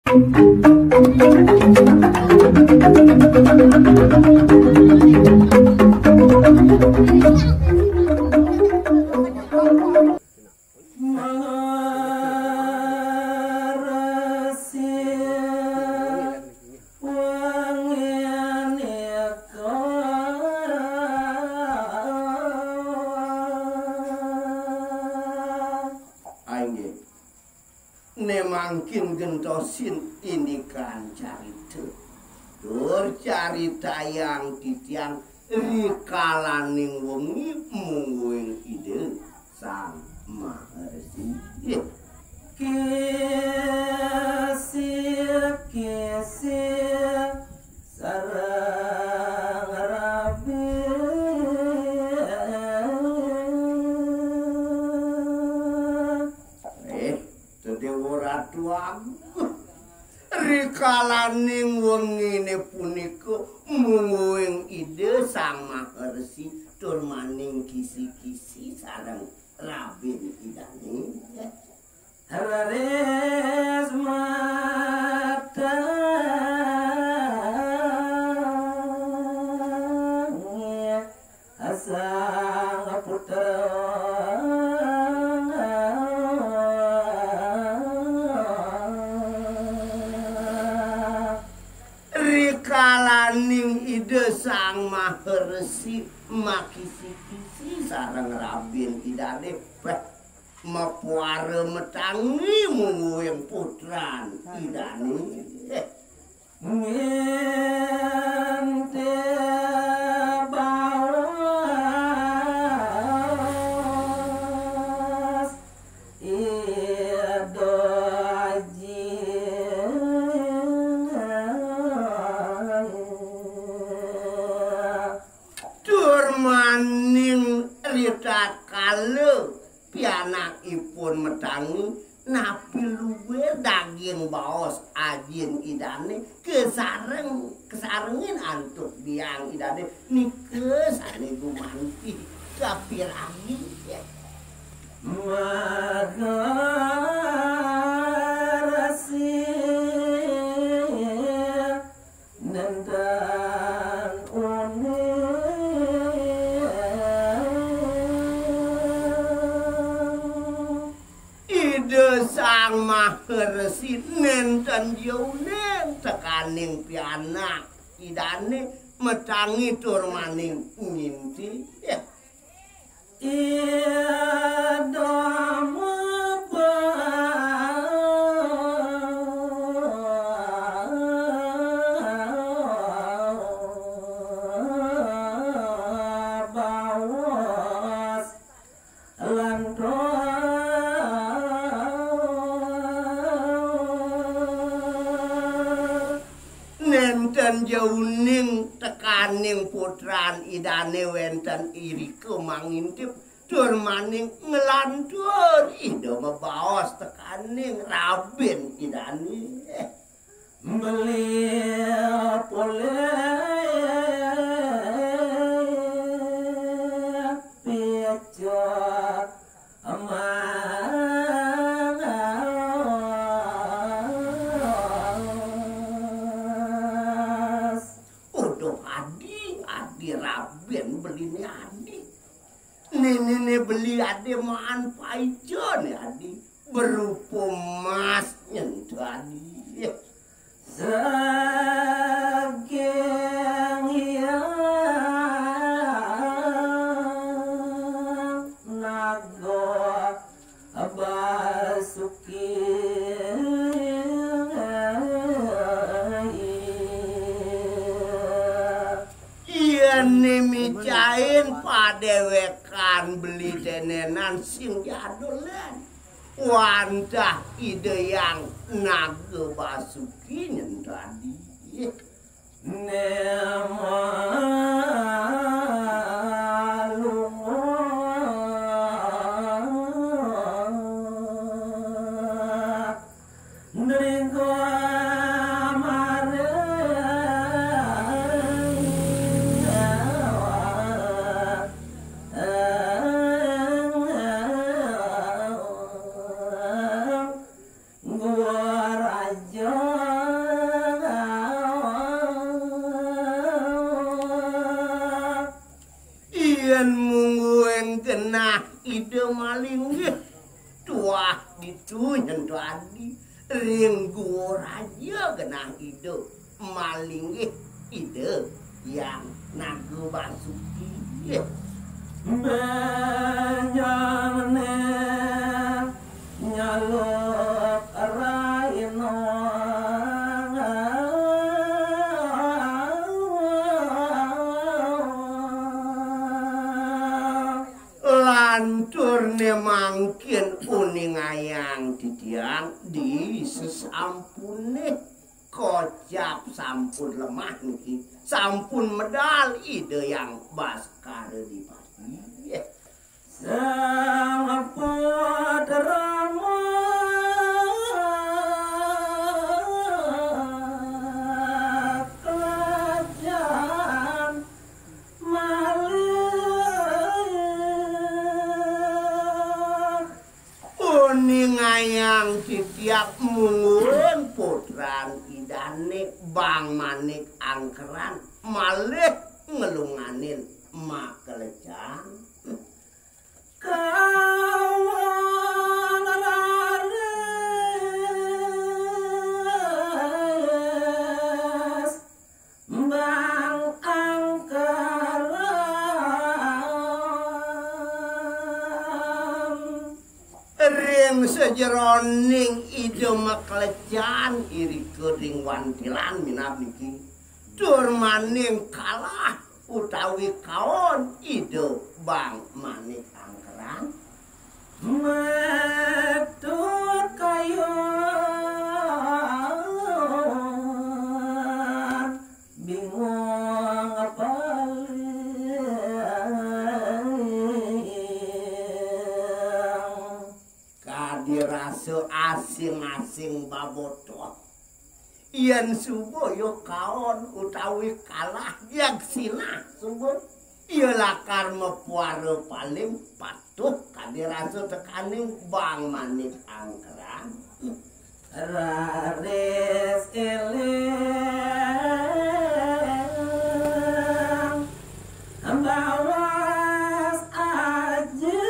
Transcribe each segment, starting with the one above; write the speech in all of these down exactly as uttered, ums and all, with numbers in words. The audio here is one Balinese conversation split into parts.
Inggih. Né mangkin gentosin indikan carita. Tur caritayang titiang rikalaning wengi mungguing Ida Sang Maha Resi. Nggih. Kisih-kisih sareng rabi. Eh, Déwa Ratu Agung. Rikalaning wenginé punika mungguing Ida Sang Maha Resi tur maning kisi-kisi sareng rabin Idané. Raris mateng Sang Putra. Rikalaning Ida Sang Maha Resi makisi-kisi sareng rabin Idané, béh, mapuara matangi mungguing putran Idané. Ngintip baos Ida Aji. Tur maning ritatkala pianakipun matangi, napi luir daging baos ajin Idané kasareng, kasarengin antuk biang Idané, nika sané gumanti kapiragi. Maha Resi nénten uning. Ida Sang Maha Resi nénten ja uning tekaning pianak Idané matangi tur maning ngintip. Ida mabaos lantur. Nénten ja uning tekaning putran Idané wénten irika mangintip tur maning nglantur Ida mabaos tekaning rabin Idané. Beli polih picu emas. Aduh, adi, adi rabin beliné adi. Nénéné beli adi maan paica né adi. Berupa emas nyen to adi. Saking Hyang Naga Basuki. Yén micain padéwékan beli dénénan sing jadolan. Wantah Ida Hyang Naga Basuki nyen tadi. Nema lunga nringga maring Gua Raja. Guwa raja genah Ida, malinggih Ida Hyang Naga Basuki. Lanturne mangkin uningayang titiang di sesampune kocap sampun lemah niki, sampun medal Ida Hyang Baskara Dipati. Uningayang titiang mungguing putran Idane Bang Manik Angkeran malih ngelunganin makelecan. Ring sajeroning Ida makelecan irika ring wantilan minab niki, tur maning kalah utawi kaon Ida Bang Manik Angkeran. Kadi rasa asing-asing babotoh. Yen suba ya kaon utawi kalah, jeg sinah suba, ya lakar mapuara paling patuh kadi rasa tekaning Bang Manik Angkeran. Raris eling baos aji.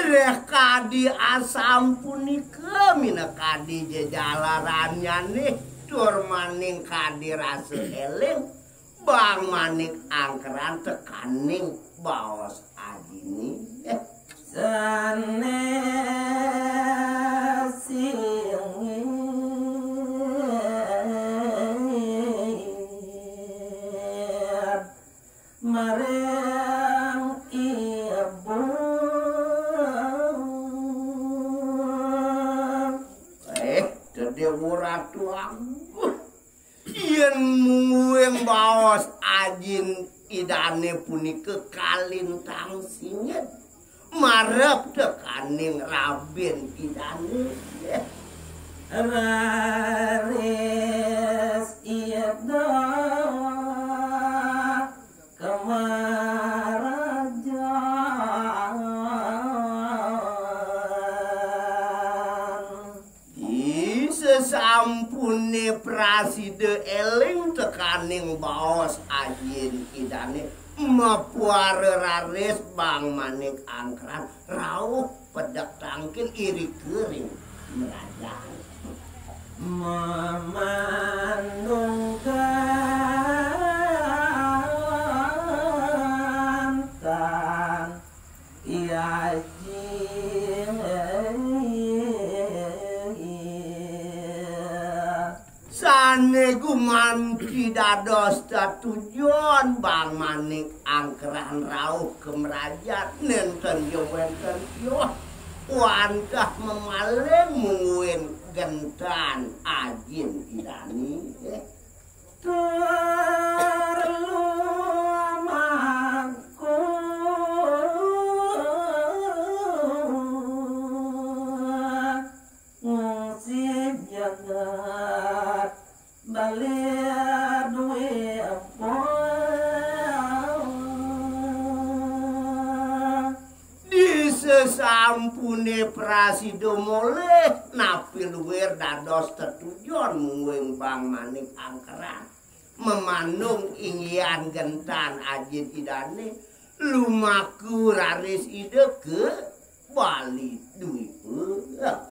Reh kadi asapunika minakadi jejalarannyane, tur maning kadi rasa eling Bang Manik Angkeran tekaning baos ajine. Sanés inggih maring ibu. Eh, Déwa Ratu Agung. Yen mungguing baos ajin idane punika kalintang singit marep tekaning rabin idane. Raris ida kemarajan. Di sesampune prasida eling tekaning baos ajin idane, mapuara raris Bang Manik Angkeran rauh pedek tangkil irika ring mrajan. Mamandung gantan. Iya, Jing. Sane gumanti dados tetujon Bang Manik Angkeran rauh ka mrajan, nenten ya wenten ya wantah mamaling mungguing gentan ajin idane. Tur lumaku ngungsi jagat bali duwe apa. Di sesampune prasida molih napi luir dados tetujon mungguing Bang Manik Angkeran. Mamandung inggihan gentan ajin idane, lumaku raris ida ka ပှၤလံၤဒုးအံၤပၢၢ်